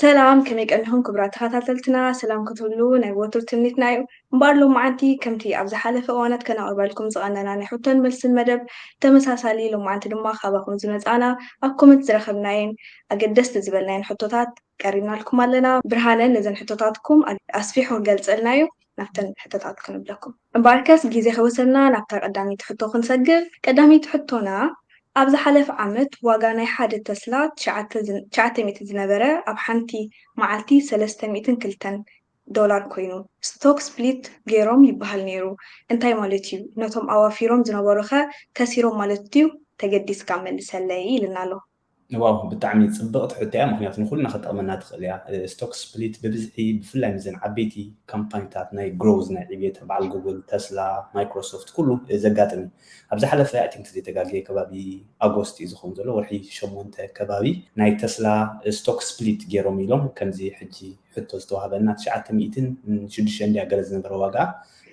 ሰላም፣ ከመይ ቀኒኹም ክቡራት ተኸታተልትና? ሰላም ክትብሉ ናይ ወትሩ ትምኒትና እዩ። እምበኣር ሎማዓንቲ ከምቲ ኣብ ዝሓለፈ እዋናት ከነቕርበልኩም ዝቐነና ናይ ሕቶን መልስን መደብ ተመሳሳሊ፣ ሎማዓንቲ ድማ ካባኹም ዝመጻና ኣብ ኮመንት ዝረኸብናየን ኣገደስቲ ዝበልናየን ሕቶታት ቀሪብናልኩም ኣለና። ብርሃነ ነዘን ሕቶታትኩም ኣስፊሑ ክገልጸልና እዩ። ናብተን ሕቶታት ክንብለኩም። እምበኣርከስ ግዜ ከይወሰድና ናብታ ቀዳመይቲ ሕቶ ክንሰግር። ቀዳመይቲ ሕቶና፣ ኣብ ዝሓለፈ ዓመት ዋጋ ናይ ሓደ ተስላ ትሽዓተ ዝን-፣ ትሽዓተ ሚእቲ ዝነበረ ኣብ ሓንቲ መዓልቲ ሰለስተ ሚእትን ክልተን ዶላር ኮይኑ፣ ስቶክ ስፕሊት ገይሮም ይበሃል ነይሩ። እንታይ ማለት እዩ? ነቶም ኣዋፊሮም ዝነበሩኸ ከሲሮም ማለት ድዩ? ተገዲስካ መልሰለይ ኢልና ኣሎ። ዋው፣ ብጣዕሚ ጽብቕቲ ሕቶ እያ፣ ምኽንያቱ ንኹልና ክጠቕመና ትኽእል እያ። ስቶክ ስፕሊት ብብዝሒ ብፍላይ ምስዘን ዓበይቲ ካምፓኒታት ናይ ግሮዝ ናይ ዕብየት በዓል ጉግል፣ ተስላ፣ ማይክሮሶፍት ኩሉ ዘጋጥም እዩ። ኣብ ዝሓለፈ ኣይ ቲንክ ዘይተጋግየ ከባቢ ኣጎስት እዩ ዝኸውን ዘሎ፣ ወርሒ ሸሞንተ ከባቢ ናይ ተስላ ስቶክ ስፕሊት ገይሮም ኢሎም ከምዚ ሕጂ ሕቶ ዝተዋህበና ትሽዓተ ሚእትን ሽዱሽተ እንድያ ገለ ዝነበረ ዋጋ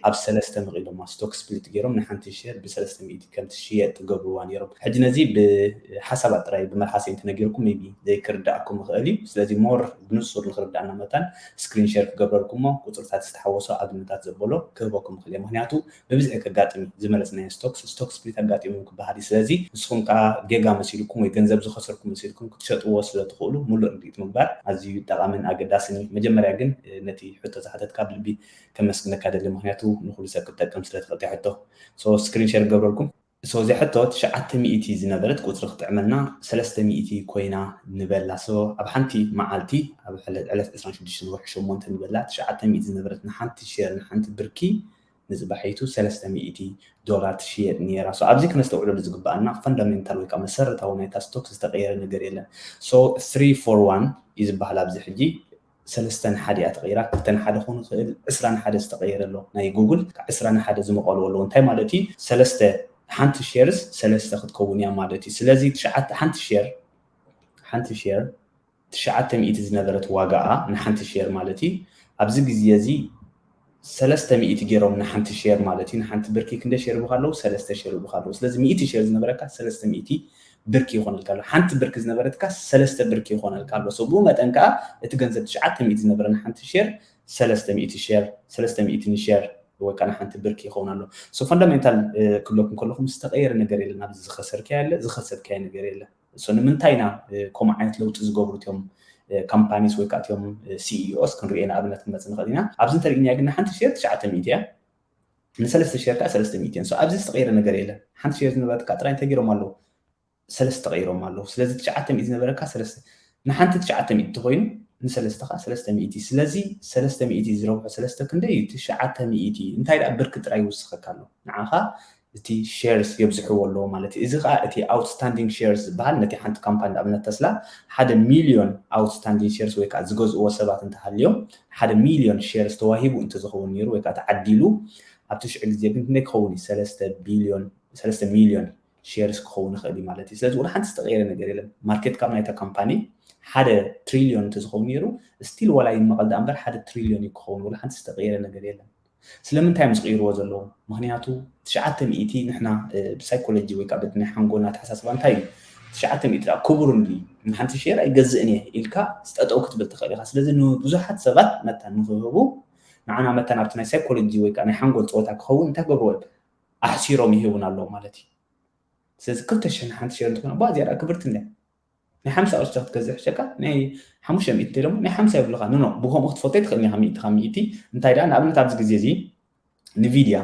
ኣብ ሰለስተ መቒሎማ ስቶክ ስፕሊት ገይሮም ንሓንቲ ሼር ብሰለስተ ሚእቲ ከም ትሽየጥ ትገብርዋ ነይሮም። ሕጂ ነዚ ብሓሳባት ጥራይ ብመልሓሰይ እንተነጊርኩም maybe ዘይክርዳእኩም ይኽእል እዩ። ስለዚ ሞር ብንጹር ንክርዳእና መታን ስክሪን ሼር ክገብረልኩም እሞ ቁጽርታት ዝተሓወሶ ኣብነታት ዘበሎ ክህበኩም ይኽእል እየ። ምክንያቱ ብብዝሒ ከጋጥም እዩ ዝመለስናዮ ስቶክስ ስቶክ ስፕሊት ኣጋጢሙ ክበሃል እዩ። ስለዚ ንስኹም ከዓ ጌጋ መሲልኩም ወይ ገንዘብ ዝኸሰርኩም መሲልኩም ክትሸጥዎ ስለ ትኽእሉ ሙሉእ ርድኢት ምግባር ኣዝዩ ጠቓምን ኣገዳስን እዩ። መጀመርያ ግን ነቲ ሕቶ ዝሓተትካ ብልቢ ከመስግነካ ደሊ፣ ምክንያቱ ንኩሉ ሰብ ክትጠቅም ስለ ትኽእል ሕቶ። So ስክሪን ሸር ገብረልኩም። So እዚ ሕቶ ትሽዓተ ሚእቲ ዝነበረት ቁፅሪ ክጥዕመና ሰለስተ ሚእቲ ኮይና ንበላ። So ኣብ ሓንቲ መዓልቲ ኣብ ዕለት ዕስራን ሽዱሽተን ወርሒ ሸሞንተ ንበላ ትሽዓተ ሚእቲ ዝነበረት ንሓንቲ ሼር ንሓንቲ ብርኪ ንፅባሒቱ ሰለስተ ሚእቲ ዶላር ትሽየጥ ነይራ። So ኣብዚ ክነስተውዕለሉ ዝግባኣና ፈንዳሜንታል ወይ ከዓ መሰረታዊ ናይታ ስቶክ ዝተቀየረ ነገር የለን። So three for one እዩ ዝበሃል ኣብዚ ሕጂ ሰለስተ ንሓደ እያ ተቐይራ፣ ክልተ ንሓደ ክኸውን ይኽእል፣ ዕስራ ንሓደ ዝተቐየረ ኣሎ። ናይ ጉግል ዕስራ ንሓደ ዝመቐሉ ኣለዉ። እንታይ ማለት እዩ? ሰለስተ ሓንቲ ሼርስ ሰለስተ ክትከውን እያ ማለት እዩ። ስለዚ ትሽዓተ ሓንቲ ሼር ሓንቲ ሼር ትሽዓተ ሚእቲ ዝነበረት ዋጋኣ ንሓንቲ ሼር ማለት እዩ። ኣብዚ ግዜ እዚ ሰለስተ ሚእቲ ገይሮም ንሓንቲ ሼር ማለት እዩ። ንሓንቲ ብርኪ ክንደ ሼር ይብካ ኣለዉ? ሰለስተ ሼር ይብካ ኣለዉ። ስለዚ ሚእቲ ሼር ዝነበረካ ሰለስተ ሚእቲ ብርኪ ይኾነልካ ኣሎ። ሓንቲ ብርኪ ዝነበረትካ ሰለስተ ብርኪ ይኾነልካ ኣሎ። So ብኡ መጠን ከዓ እቲ ገንዘብ ትሽዓተ ሚእቲ ዝነበረ ንሓንቲ ሼር ሰለስተ ሚእቲ ሼር ሰለስተ ሚእቲ ንሼር ወይ ከዓ ንሓንቲ ብርኪ ይኸውን ኣሎ። So ፈንዳሜንታል ክብለኩም ከለኹም ዝተቐየረ ነገር የለን። ኣብዚ ዝኸሰርካዮ የለ ዝኸሰብካዮ ነገር የለን። So ንምንታይ ኢና ከምኡ ዓይነት ለውጢ ዝገብሩ እትዮም ካምፓኒስ ወይ ከዓ እትዮም ሲኢኦስ ክንሪኦ ንኣብነት ክንመፅ ንኽእል ኢና። ኣብዚ እንተሪእናዮ ግን ንሓንቲ ሼር ትሽዓተ ሚእቲ እያ፣ ንሰለስተ ሼር ከዓ ሰለስተ ሚእቲ እየን። So ኣብዚ ዝተቐየረ ነገር የለን። ሓንቲ ሼር ዝነበረትካ ጥራይ እንታይ ገይሮም ኣለዉ? ሰለስተ ተቐይሮም ኣለዉ። ስለዚ ትሽዓተ ሚእቲ ዝነበረካ ሰለስተ ንሓንቲ ትሽዓተ ሚእቲ ተኮይኑ ንሰለስተ ከዓ ሰለስተ ሚእቲ። ስለዚ ሰለስተ ሚእቲ ዝረብሖ ሰለስተ ክንደይ እዩ? ትሽዓተ ሚእቲ። እንታይ ደኣ ብርኪ ጥራይ ይውስኸካ ኣሎ። ንዓኻ እቲ ሼርስ የብዝሕዎ ኣለዎ ማለት እዩ። እዚ ከዓ እቲ ኣውትስታንዲንግ ሼርስ ዝበሃል ነቲ ሓንቲ ካምፓኒ ንኣብነት ተስላ ሓደ ሚልዮን ኣውትስታንዲንግ ሼርስ ወይ ከዓ ዝገዝእዎ ሰባት እንተሃልዮም ሓደ ሚልዮን ሼርስ ተዋሂቡ እንተዝኸውን ነይሩ ወይ ከዓ ተዓዲሉ ኣብቲ ሽዑ ግዜ ግን ክንደይ ክኸውን እዩ? ሰለስተ ቢልዮን ሰለስተ ሚልዮን ሼርስ ክኸውን ይኽእል እዩ ማለት እዩ። ስለዚ ወላ ሓንቲ ዝተቐየረ ነገር የለን። ማርኬት ካፕ ናይታ ካምፓኒ ሓደ ትሪልዮን እንተዝኸውን ነይሩ ስቲል ዋላ ይመቐል ደኣ እምበር ሓደ ትሪልዮን እዩ ክኸውን። ወላ ሓንቲ ዝተቐየረ ነገር የለን። ስለምንታይ እዮም ዝቕይርዎ ዘለዉ? ምክንያቱ ትሽዓተ ሚእቲ ንሕና ብሳይኮሎጂ ወይ ከዓ በቲ ናይ ሓንጎልና ኣተሓሳስባ እንታይ እዩ? ትሽዓተ ሚእቲ ደኣ ክቡር እንዲ ንሓንቲ ሼር ኣይገዝእን እየ ኢልካ ስጠጠው ክትብል ትኽእል ኢኻ። ስለዚ ንብዙሓት ሰባት መታን ንክህቡ ንዓና መታን ኣብቲ ናይ ሳይኮሎጂ ወይ ከዓ ናይ ሓንጎል ፀወታ ክኸውን እንታይ ገብርዎ እዮም? ኣሕሲሮም ይህቡን ኣለዉ ማለት እዩ። ስለዚ ክልተ ሽሕ ንሓንቲ ሼር እንትኾነ ባ እዚኣ ደኣ ክብርቲ እንድያ ናይ ሓምሳ ቅርሺ ክትገዝእ ሕሸካ ናይ ሓሙሽተ ሚእቲ እንተኢሎሞ ናይ ሓምሳ ይብሉኻ። ኖ ኖ ብከምኡ ክትፈቶ ኣይትኽእልን ኢኻ። ሚእቲ ካብ ሚእቲ እንታይ ደኣ ንኣብነት ኣብዚ ግዜ እዚ ንቪድያ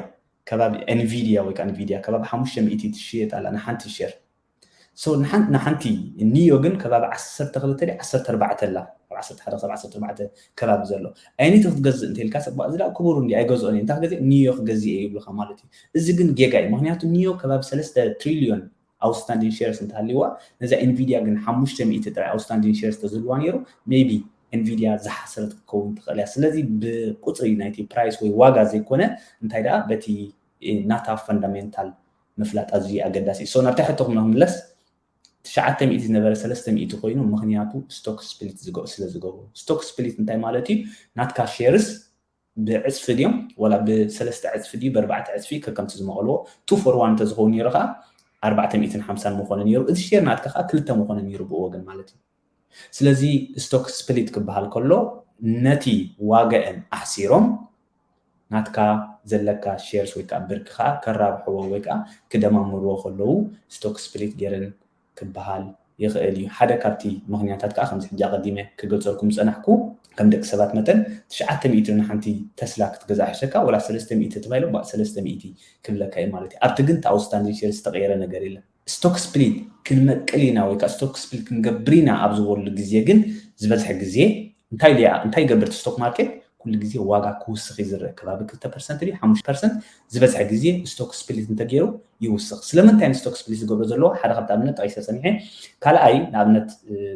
ከባቢ ኤንቪድያ ወይ ከዓ ንቪድያ ከባቢ ሓሙሽተ ሚእቲ ትሽየጥ ኣላ ንሓንቲ ሼር። So ንሓንቲ ንሓንቲ ኒዮ ግን ከባቢ ዓሰርተ ክልተ ድያ ዓሰርተ ኣርባዕተ ኣላ ኣብ ዓሰርተ ሓደ ክሳብ ዓሰርተ ኣርባዕተ ከባቢ ዘሎ ኣይነቲ ክትገዝእ እንተኢልካ ሰብ እዚ ደኣ ክቡር እንዲ ኣይገዝኦን እየ እንታይ ክገዝእ ኒዮ ክገዝእ እየ ይብሉኻ ማለት እዩ። እዚ ግን ጌጋ እዩ። ምክንያቱ ኒዮ ከባቢ ሰለስተ ትሪልዮን ኣውትስታንዲንግ ሼርስ እንተሃልይዋ ነዛ ኤንቪድያ ግን ሓሙሽተ ሚእቲ ጥራይ ኣውትስታንዲንግ ሼርስ ተዝህልዋ ነይሩ ሜቢ ኤንቪድያ ዝሓሰረት ክትከውን ትኽእል እያ። ስለዚ ብቁፅሪ ናይቲ ፕራይስ ወይ ዋጋ ዘይኮነ እንታይ ደኣ በቲ ናታ ፈንዳሜንታል ምፍላጥ ኣዝዩ ኣገዳሲ እዩ። So ናብታ ሕቶኹም ንክምለስ ትሽዓተ ሚእቲ ዝነበረ ሰለስተ ሚእቲ ኮይኑ ምክንያቱ ስቶክ ስፕሊት ስለ ዝገብሩ። ስቶክ ስፕሊት እንታይ ማለት እዩ? ናትካ ሼርስ ብዕፅፊ ድዮም ዋላ ብሰለስተ ዕፅፊ ድዩ ብኣርባዕተ ዕፅፊ ከከምቲ ዝመቐልዎ two for one እንተዝኸውን ነይሩ ከዓ ኣርባዕተ ሚእትን ሓምሳን ምኾነ ነይሩ። እቲ ሼር ናትካ ከዓ ክልተ ምኾነ ነይሩ ብኡ ወገን ማለት እዩ። ስለዚ stock split ክበሃል ከሎ ነቲ ዋጋአን ኣሕሲሮም ናትካ ዘለካ shares ወይ ከዓ ብርኪ ከዓ ከራብሕዎ ወይ ከዓ ክደማምርዎ ከለዉ stock split ገይረን ክበሃል ይኽእል እዩ። ሓደ ካብቲ ምኽንያታት ከዓ ከምዚ ሕጂ ኣቐዲመ ክገልፀልኩም ዝፀናሕኩ ከም ደቂ ሰባት መጠን ትሽዓተ ሚእቲ ንሓንቲ ተስላ ክትገዝኣ ሕሸካ ወላ ሰለስተ ሚእቲ ተባሂሉ ሰለስተ ሚእቲ ክብለካ እዩ ማለት እዩ። ኣብቲ ግን እቲ outstanding shares ዝተቐየረ ነገር የለን። Stock split ክንመቅል ኢና ወይ ከዓ stock split ክንገብር ኢና ኣብ ዝበሉ ግዜ ግን ዝበዝሐ ግዜ እንታይ እንታይ ይገብር እቲ stock market ኩሉ ግዜ ዋጋ ክውስኽ እዩ ዝረአ ከባቢ ክልተ ፐርሰንት ድዩ ሓሙሽተ ፐርሰንት ዝበዝሐ ግዜ stock split እንተገይሩ ይውስኽ። ስለምንታይ ን stock split ዝገብሮ ዘለዎ ሓደ ካብቲ ኣብነት ጠቂሰ ፀኒሐ። ካልኣይ ንኣብነት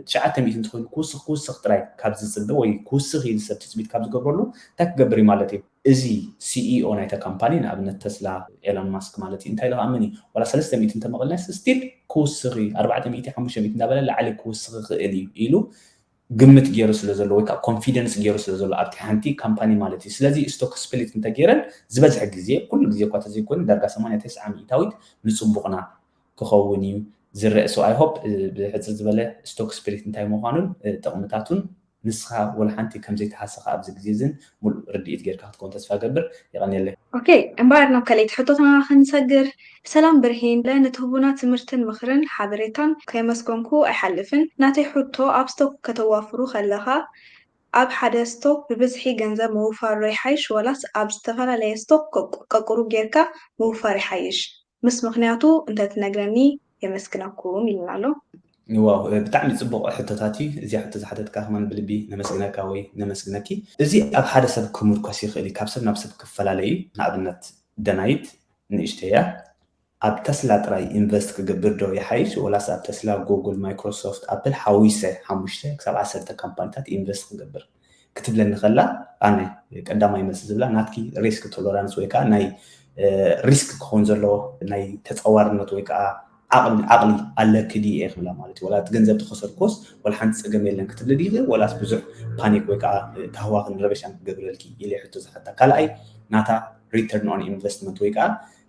ትሽዓተ ሚእቲ እንተኮይኑ ክውስኽ ክውስኽ ጥራይ ካብ ዝፅበ ወይ ክውስኽ ኢሉ ሰብ ትፅቢት ካብ ዝገብረሉ እንታይ ክገብር እዩ ማለት እዩ? እዚ CEO ናይተ ካምፓኒ ንኣብነት ተስላ ኤሎን ማስክ ማለት እዩ እንታይ ኢሉ ክኣምን እዩ ዋላ ሰለስተ ሚእቲ እንተመቐልናስ still ክውስኽ እዩ ኣርባዕተ ሚእቲ ሓሙሽተ ሚእቲ እንዳበለ ላዕሊ ክውስኽ ይኽእል እዩ ኢሉ ግምት ገይሩ ስለ ዘሎ ወይ ከዓ confidence ገይሩ ስለ ዘሎ ኣብቲ ሓንቲ ካምፓኒ ማለት እዩ። ስለዚ stock split እንተገይረን ዝበዝሐ ግዜ ኩሉ ግዜ እኳ ተዘይኮነ ዳርጋ ሰማንያ ተስዓ ሚእታዊት ንፅቡቕና ክኸውን እዩ ዝረአ። So I hope ብሕፅር ዝበለ stock split እንታይ ምዃኑን ጥቕምታቱን ንስኻ ወላ ሓንቲ ከምዘይተሃሰኻ ኣብዚ ግዜ እዝን ሙሉእ ርድኢት ጌርካ ክትከውን ተስፋ ገብር። የቐንየለይ። ኦኬ እምበኣር ናብ ካልኣይቲ ሕቶትና ክንሰግር። ሰላም ብርሂን፣ ንትህቡና ትምህርትን ምኽርን ሓበሬታን ከየመስገንኩ ኣይሓልፍን። ናተይ ሕቶ ኣብ stock ከተዋፍሩ ከለኻ ኣብ ሓደ stock ብብዝሒ ገንዘብ ምውፋር ዶ ይሓይሽ ወላስ ኣብ ዝተፈላለየ stock ቀቁሩ ጌርካ ምውፋር ይሓይሽ? ምስ ምኽንያቱ እንተትነግረኒ የመስግነኩም ኢልና ኣሎ። ዋው ብጣዕሚ ፅቡቕ ሕቶታት እዩ። እዚኣ ሕቶ ዝሓተትካ ከማን ብልቢ ነመስግነካ ወይ ነመስግነኪ። እዚ ኣብ ሓደ ሰብ ክምርኮስ ይኽእል እዩ፣ ካብ ሰብ ናብ ሰብ ክፈላለ እዩ። ንኣብነት ደናይት ንእሽተይ እያ። ኣብ ተስላ ጥራይ ኢንቨስት ክገብር ዶ ይሓይሽ ወላስ ኣብ ተስላ፣ ጉግል፣ ማይክሮሶፍት፣ ኣፕል ሓዊሰ ሓሙሽተ ክሳብ ዓሰርተ ካምፓኒታት ኢንቨስት ክገብር ክትብለኒ ከላ ኣነ ቀዳማይ መልሲ ዝብላ ናትኪ ሪስክ ቶሎራንስ ወይ ከዓ ናይ ሪስክ ክኸውን ዘለዎ ናይ ተፃዋርነት ወይ ከዓ ዓቕሊ ዓቕሊ ኣለኪ ድዩ እየ ክብላ ማለት እዩ። ወላ እቲ ገንዘብ ተኸሰርኮስ ወላ ሓንቲ ፀገም የለን ክትብሊ ድዩ ወላስ ብዙሕ ፓኒክ ወይ ከዓ ታህዋኽን ረበሻን ክገብረልኪ ኢለ ሕቶ ዝሓታ። ካልኣይ ናታ return on investment ወይ ከዓ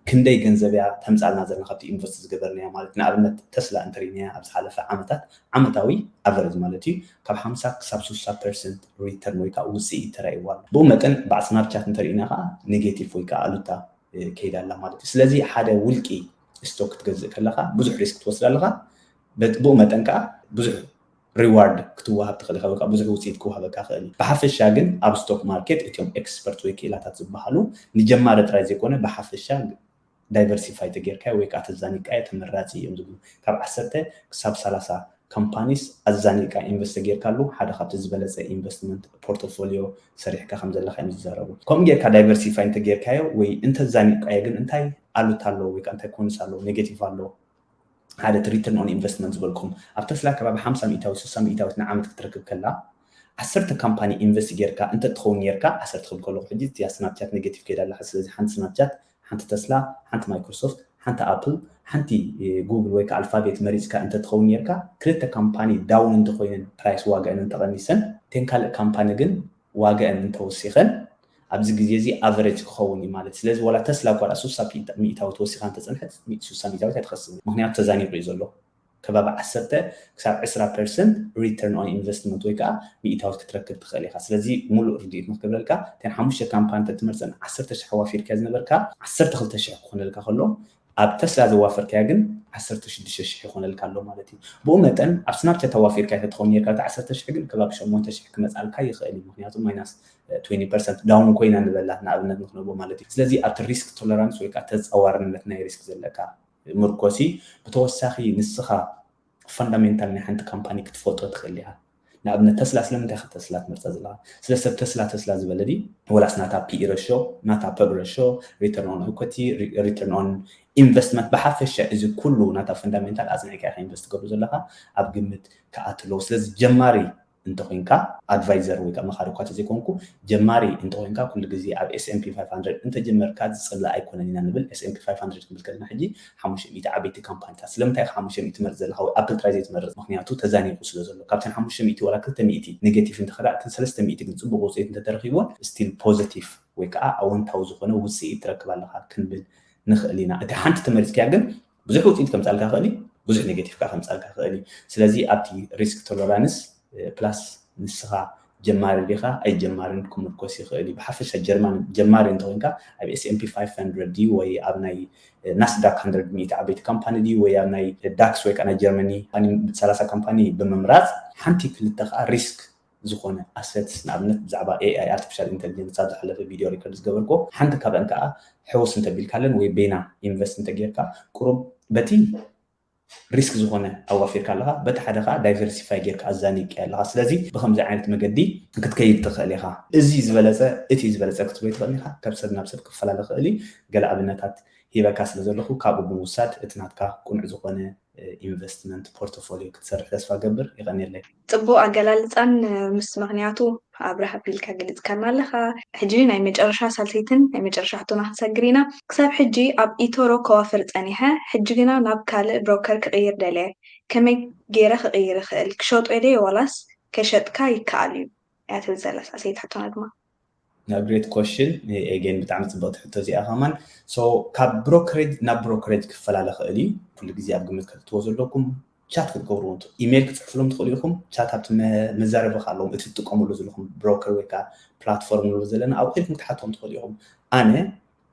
ክንደይ ገንዘብ እያ ተምፃልና ዘለና ካብቲ ኢንቨስት ዝገበርናያ ማለት ንኣብነት ተስላ እንተሪናያ ኣብ ዝሓለፈ ዓመታት ዓመታዊ ኣቨረጅ ማለት እዩ ካብ ሓምሳ ክሳብ ስሳ ፐርሰንት return ወይ ከዓ ውፅኢት ተራእይዋ ኣሎ። ብኡ መጠን በዓል ስናፕቻት እንተሪእና ከዓ ኔጌቲቭ ወይ ከዓ ኣሉታ ከይዳ ኣላ ማለት እዩ። ስለዚ ሓደ ውልቂ ስቶክ ክትገዝእ ከለካ ብዙሕ ሪስክ ትወስድ ኣለካ። ብኡ መጠን ከዓ ብዙሕ ሪዋርድ ክትወሃብ ትኽእል ኢኻ ወይ ብዙሕ ውፅኢት ክወሃበካ ክእል እዩ። ብሓፈሻ ግን ኣብ ስቶክ ማርኬት እቲኦም ኤክስፐርት ወይ ክኢላታት ዝበሃሉ ንጀማሪ ጥራይ ዘይኮነ ብሓፈሻ ዳይቨርሲፋይ ተጌርካዮ ወይ ከዓ ተዛኒቃዮ ተመራፂ እዮም ዝብሉ። ካብ ዓሰርተ ክሳብ ሰላሳ ካምፓኒስ ኣዛኒቃ ኢንቨስት ተጌርካሉ ሓደ ካብቲ ዝበለፀ ኢንቨስትመንት ፖርቶፎሊዮ ሰሪሕካ ከም ዘለካ እዮም ዝዛረቡ። ከምኡ ጌርካ ዳይቨርሲፋይ እንተጌርካዮ ወይ እንተዛኒቃዮ ግን እንታይ ኣሉታ ኣለዎ ወይ እንታይ ኮንስ ኣለዎ ኔጌቲቭ ኣለዎ ሓደ እቲ return on investment ዝበልኩም ኣብ ተስላ ከባቢ ሓምሳ ሚእታዊት ስሳ ሚእታዊት ንዓመት ክትረክብ ከላ ዓሰርተ ካምፓኒ ኢንቨስት ጌርካ እንተ ትኸውን ጌርካ ዓሰርተ ክብል ከለኹ ሕጂ እዚኣ ስናፕቻት ኔጌቲቭ ከይዳ ኣላ ስለዚ ሓንቲ ስናፕቻት ሓንቲ ተስላ ሓንቲ ማይክሮሶፍት ሓንቲ ኣፕል ሓንቲ ጉግል ወይ ከዓ ኣልፋቤት መሪፅካ እንተ ትኸውን ጌርካ ክልተ ካምፓኒ ዳውን እንተኮይነን ፕራይስ ዋጋአን እንተቀኒሰን እተን ካልእ ካምፓኒ ግን ዋጋአን እንተወሲኸን ኣብዚ ግዜ እዚ ኣቨሬጅ ክኸውን እዩ ማለት ስለዚ ዋላ ተስላ እኳ ደኣ ሱሳ ሚእታዊ ተወሲኻ እንተፀንሐት ሱሳ ሚእታዊት ኣይትኸስብን ምክንያቱ ተዛኒቑ እዩ ዘሎ ከባቢ ዓሰርተ ክሳብ ዕስራ ፐርሰንት return on investment ወይ ከዓ ሚእታዊት ክትረክብ ትኽእል ኢኻ ስለዚ ሙሉእ ርድኢት ንክገብረልካ እተን ሓሙሽተ ካምፓኒ ተትመርፀን ዓሰርተ ሽሕ ኣዋፊርካ ዝነበርካ ዓሰርተ ክልተ ሽሕ ክኾነልካ ከሎ ኣብ ተስላ ዘዋፈርካያ ግን ዓሰርተ ሽዱሽተ ሽሕ ይኾነልካ ኣሎ ማለት እዩ። ብኡ መጠን ኣብ ስናፕቻት ኣዋፊርካያ ተትኸውን ኔርካ እታ ዓሰርተ ሽሕ ግን ከባቢ ሸሞንተ ሽሕ ክመፅኣልካ ይኽእል እዩ። ምክንያቱ ማይናስ ትዌንቲ ፐርሰንት ዳውን ኮይና ንበላ ንኣብነት ንክነቦ ማለት እዩ። ስለዚ ኣብቲ ሪስክ ቶለራንስ ወይ ከዓ ተፃዋርነት ናይ ሪስክ ዘለካ ምርኮሲ ብተወሳኺ ንስኻ ፈንዳሜንታል ናይ ሓንቲ ካምፓኒ ክትፈልጦ ትኽእል ኢኻ። ንኣብነት ተስላ ስለምንታይ ኢኻ ተስላ ትመርፃ ዘለኻ? ስለ ሰብ ተስላ ተስላ ዝበለ ድዩ ወላስ ናታ ፒኢ ረሾ፣ ናታ ፐግ ረሾ፣ return on equity፣ return on investment ብሓፈሻ እዚ ኩሉ ናታ ፈንዳሜንታል ኣፅኒዕካ ኢኻ ኢንቨስት ትገብሮ ዘለኻ ኣብ ግምት ክኣቱ ኣለዎ። ስለዚ ጀማሪ እንተኮይንካ ኣድቫይዘር ወይ ከዓ መኻሪ እኳ ተዘይኮንኩ ጀማሪ እንተኮይንካ ኩሉ ግዜ ኣብ S and P five hundred እንተጀመርካ ዝፅላእ ኣይኮነን ኢና ንብል። S and P five hundred ክንብል ከለና ሕጂ ሓሙሽተ ሚእቲ ዓበይቲ ካምፓኒታት ስለምንታይ ኢኻ ሓሙሽተ ሚእቲ ትመርፅ ዘለካ ወይ ኣፕል ጥራይ ዘይትመርፅ ምክንያቱ ተዛኒቁ ስለ ዘሎ ካብተን ሓሙሽተ ሚእቲ ዋላ ክልተ ሚእቲ ኔጌቲቭ እንተኸዳ እተን ሰለስተ ሚእቲ ግን ፅቡቅ ውፅኢት እንተተረኪብዎን still positive ወይ ከዓ ኣወንታዊ ዝኾነ ውፅኢት ትረክብ ኣለካ ክንብል ንኽእል ኢና እቲ ሓንቲ ተመሪፅካያ ግን ብዙሕ ውፅኢት ከምፃልካ ክእል እዩ ብዙሕ ኔጌቲቭ ከዓ ከምፃልካ ክእል እዩ ስለዚ ኣብቲ risk tolerance plus ንስኻ ጀማሪ ዲኻ ኣይጀማርን ክምርኮስ ይኽእል እዩ። ብሓፈሻ ጀርማን ጀማሪ እንተኮንካ ኣብ S&P five hundred ድዩ ወይ ኣብ ናይ ናስዳክ hundred ሚእቲ ዓበይቲ ካምፓኒ ድዩ ወይ ኣብ ናይ ዳክስ ወይ ከዓ ናይ ጀርመኒ ሰላሳ ካምፓኒ ብምምራፅ ሓንቲ ክልተ ከዓ ሪስክ ዝኾነ ኣሰትስ ንኣብነት ብዛዕባ AI artificial intelligence ኣብ ዝሓለፈ ቪድዮ ሪከርድ ዝገበርኮ ሓንቲ ካብአን ከዓ ሕውስ እንተቢልካለን ወይ ቤና ኢንቨስት እንተጌርካ ቁሩብ በቲ ሪስክ ዝኾነ ኣዋፊርካ ኣለኻ በቲ ሓደ ከዓ ዳይቨርሲፋይ ጌርካ ኣዛኒቂ ኣለኻ ስለዚ ብከምዚ ዓይነት መገዲ ክትከይድ ትኽእል ኢኻ እዚ ዝበለፀ እቲ ዝበለፀ ክትብሎ ትኽእል ኢኻ ካብ ሰብ ናብ ሰብ ክፈላለ ክእል ገለ ኣብነታት ሂበካ ስለ ዘለኹ ካብኡ ብምውሳድ እቲ ናትካ ቁኑዕ ዝኾነ ኢንቨስትመንት ፖርቶፎሊዮ ክትሰርሕ ተስፋ ገብር ይቐንየለይ። ጽቡቕ ኣገላልጻን ምስ ምኽንያቱ ኣብርህ ኣቢልካ ገሊጽካና ኣለኻ። ሕጂ ናይ መጨረሻ ሳልሰይትን ናይ መጨረሻ ሕቶና ክንሰግር ኢና። ክሳብ ሕጂ ኣብ ኢቶሮ ከዋፍር ጸኒሐ፣ ሕጂ ግና ናብ ካልእ ብሮከር ክቕይር ደልየ። ከመይ ገይረ ክቕይር እኽእል? ክሸጦ ድየ ዋላስ ከይሸጥካ ይከኣል እዩ? እያ ትብል ዘላ ሳልሰይቲ ሕቶና ድማ። ናብ ግሬት ኮሽን ኤጌን ብጣዕሚ ፅብቅቲ ሕቶ እዚኣ ከማን so ካብ ብሮከሬጅ ናብ ብሮከሬጅ ክፈላለ ክእል እዩ ኩሉ ግዜ ኣብ ግምት ከተትዎ ዘለኩም ቻት ክትገብርዎ ኢሜይል ክትፅሕፍሎም ትኽእሉ ኢኹም ቻት ኣብቲ መዛረቢ ኣለዎም እቲ ትጥቀምሉ ዘለኹም ብሮከር ወይ ከዓ ፕላትፎርም ንብሎ ዘለና ኣብኡ ከድኩም ክትሓቶም ትኽእሉ ኢኹም ኣነ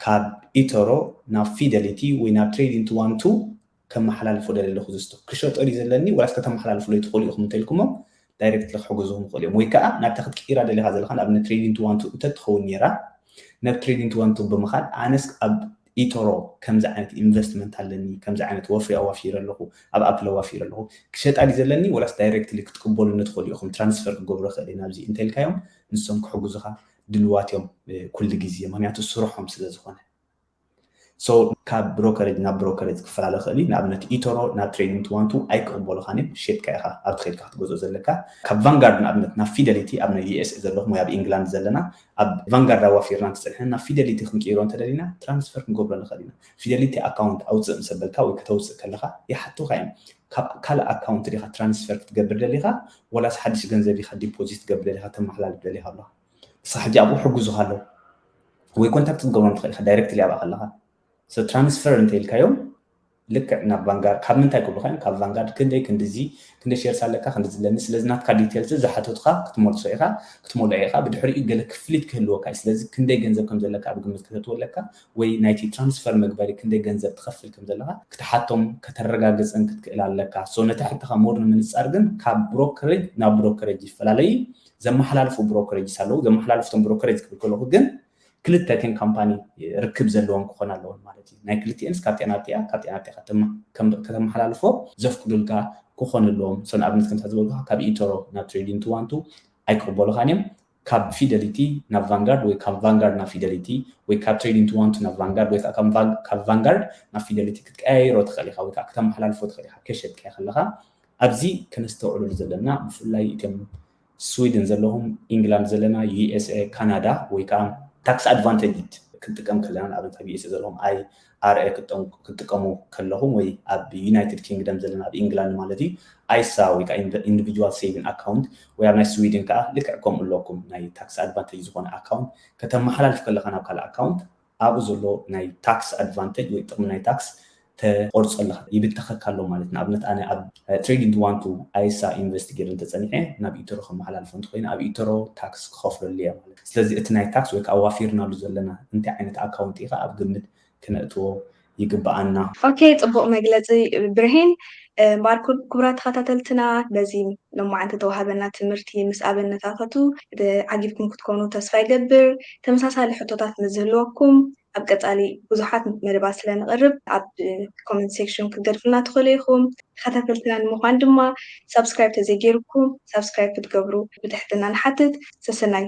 ካብ ኢቶሮ ናብ ፊደሊቲ ወይ ናብ ትሬዲንግ ቱ ዋን ቱ ከመሓላልፎ ደለ ኣለኹ ዝስቶ ክሸጦ ድዩ ዘለኒ ወላስ ከተመሓላልፍሎ ትኽእሉ ኢኹም እንተልኩሞም ዳይሬክትሊ ክሕግዙኹም ይኽእሉ እዮም ወይ ከዓ ናብታ ክትቅይራ ደሊኻ ዘለኻ ንኣብነት ትሬዲንግ ቱ ዋን ቱ እንተትኸውን ነይራ ናብ ትሬዲንግ ቱ ዋን ቱ ብምኻድ ኣነስ ኣብ ኢቶሮ ከምዚ ዓይነት ኢንቨስትመንት ኣለኒ ከምዚ ዓይነት ወፍሪ ኣዋፊረ ኣለኹ ኣብ ኣፕል ኣዋፊረ ኣለኹ ክሸጣ ድዩ ዘለኒ ወላስ ዳይሬክትሊ ክትቅበሉኒ ትኽእሉ ኢኹም ትራንስፈር ክገብሮ ይኽእል እየ ናብዚ እንተልካዮም ንሶም ክሕግዙኻ ድልዋት እዮም ኩሉ ግዜ ምክንያቱ ስርሖም ስለ ዝኾነ so ካብ ብሮከሬጅ ናብ ብሮከሬጅ ክፈላለ ክእል እዩ ንኣብነት ኢቶሮ ናብ ትሬዲንግ ቱ ዋን ቱ ኣይክቕበሉኻን እዮም ሸጥካ ኢኻ ኣብ ትኸድካ ክትገዝኦ ዘለካ ካብ ቫንጋርድ ንኣብነት ናብ ፊደሊቲ ኣብ ናይ ዩኤስኤ ዘለኹም ወይ ኣብ ኢንግላንድ ዘለና ኣብ ቫንጋርድ ኣዋፊርና እንተፀኒሕና ናብ ፊደሊቲ ክንቅይሮ እንተደሊና ትራንስፈር ክንገብሮ ንኽእል ኢና ፊደሊቲ ኣካውንት ኣውፅእ ምስ ኣበልካ ወይ ከተውፅእ ከለኻ ይሓቱኻ እዮም ካብ ካልእ ኣካውንት ዲኻ ትራንስፈር ክትገብር ደሊኻ ወላስ ሓድሽ ገንዘብ ዲኻ ዲፖዚት ትገብር ደሊኻ ተመሓላልፍ ደሊኻ ኣለኻ ንስኻ ሕጂ ኣብኡ ሕጉዙኻ ኣለዉ ወይ ኮንታክት ክትገብሮም ትኽእል ኢኻ ዳይሬክትሊ ኣብኣ ከለኻ ሰብ ትራንስፈር እንተኢልካዮም ልክዕ ናብ ቫንጋርድ ካብ ምንታይ ክብሉኻ እዮም ካብ ቫንጋርድ ክንደይ ክንድዚ ክንደይ ሼርስ ኣለካ ክንድዚ ኣለኒ ስለዚ ናትካ ዲቴልስ ዝሓተቱኻ ክትመልሶ ኢኻ ክትመልኦ ኢኻ ብድሕሪኡ ገለ ክፍሊት ክህልወካ እዩ ስለዚ ክንደይ ገንዘብ ከም ዘለካ ኣብ ግምት ከተትዎ ኣለካ ወይ ናይቲ ትራንስፈር መግበሪ ክንደይ ገንዘብ ትኸፍል ከም ዘለካ ክትሓቶም ከተረጋግፅን ክትክእል ኣለካ so ነቲ ሕቶኻ ሞር ንምንፃር ግን ካብ ብሮከሬጅ ናብ ብሮከሬጅ ይፈላለዩ ዘመሓላልፉ ብሮከሬጅስ ኣለዉ ዘመሓላልፍቶም ብሮከሬጅ ክብል ከለኹ ግን ክልተ ከም ካምፓኒ ርክብ ዘለዎም ክኾን ኣለዎም ማለት እዩ ናይ ክልቲኤንስ ካብ ጤና ጤያ ካብ ጤና ጤያ ከተመሓላልፎ ዘፍቅዱልካ ክኾን ኣለዎም so ንኣብነት ከምታ ዝበልኩ ካብ ኢቶሮ ናብ ትሬዲንግ ቱ ዋን ቱ ኣይክቕበሉኻን እዮም ካብ ፊደሊቲ ናብ ቫንጋርድ ወይ ካብ ቫንጋርድ ናብ ፊደሊቲ ወይ ካብ ትሬዲንግ ቱ ዋን ቱ ናብ ቫንጋርድ ወይ ካብ ቫንጋርድ ናብ ፊደሊቲ ክትቀያይሮ ትኽእል ኢኻ ወይ ከዓ ክተመሓላልፎ ትኽእል ኢኻ ከሸጥካዮ ከለኻ ኣብዚ ከነስተውዕለሉ ዘለና ብፍላይ እቶም ስዊድን ዘለኹም ኢንግላንድ ዘለና ዩኤስኤ ካናዳ ወይ ከዓ ታክስ ኣድቫንቴጅ ክንጥቀም ከለና ንኣብነት ኣብ ዩኤስኤ ዘለኹም ኣይ ኣርኤ ክትጥቀሙ ከለኹም ወይ ኣብ ዩናይትድ ኪንግደም ዘለና ኣብ ኢንግላንድ ማለት እዩ ኣይሳ ወይ ከዓ individual saving account ወይ ኣብ ናይ ስዊድን ከዓ ልክዕ ከምኡ ኣለኩም ናይ ታክስ ኣድቫንቴጅ ዝኾነ ኣካውንት ከተመሓላልፍ ከለካ ናብ ካልእ ኣካውንት ኣብኡ ዘሎ ናይ ታክስ ኣድቫንቴጅ ወይ ጥቕሚ ናይ ታክስ ተቆርፀልኻ ይብተኸካ ኣሎ ማለት ንኣብነት ኣነ ኣብ ትሬዲንግ ዋን ቱ ኣይሳ ኢንቨስት ገይረ እንተፀኒሐ ናብ ኢተሮ ከመሓላልፎ እንተኮይነ ኣብ ኢተሮ ታክስ ክኸፍለሉ እየ ማለት ስለዚ እቲ ናይ ታክስ ወይ ከዓ ዋፊርናሉ ዘለና እንታይ ዓይነት ኣካውንት ኢኻ ኣብ ግምት ክነእትዎ ይግበኣና። ኦኬ፣ ጽቡቕ መግለጺ ብርሂን። እምበኣር ክቡራት ተኸታተልትና፣ በዚ ሎማዓንቲ እተዋህበና ትምህርቲ ምስ ኣብነታታቱ ዓጊብኩም ክትኮኑ ተስፋ ይገብር። ተመሳሳሊ ሕቶታት ምስ ዝህልወኩም፣ ኣብ ቀጻሊ ብዙሓት መደባት ስለ ነቕርብ፣ ኣብ ኮመንት ሴክሽን ክትገድፉልና ትኽእሉ ኢኹም። ተኸታተልትና ንምዃን ድማ ሳብስክራይብ ተዘይገይርኩም ሳብስክራይብ ክትገብሩ ብትሕትና ንሓትት። ሰሰናዩ።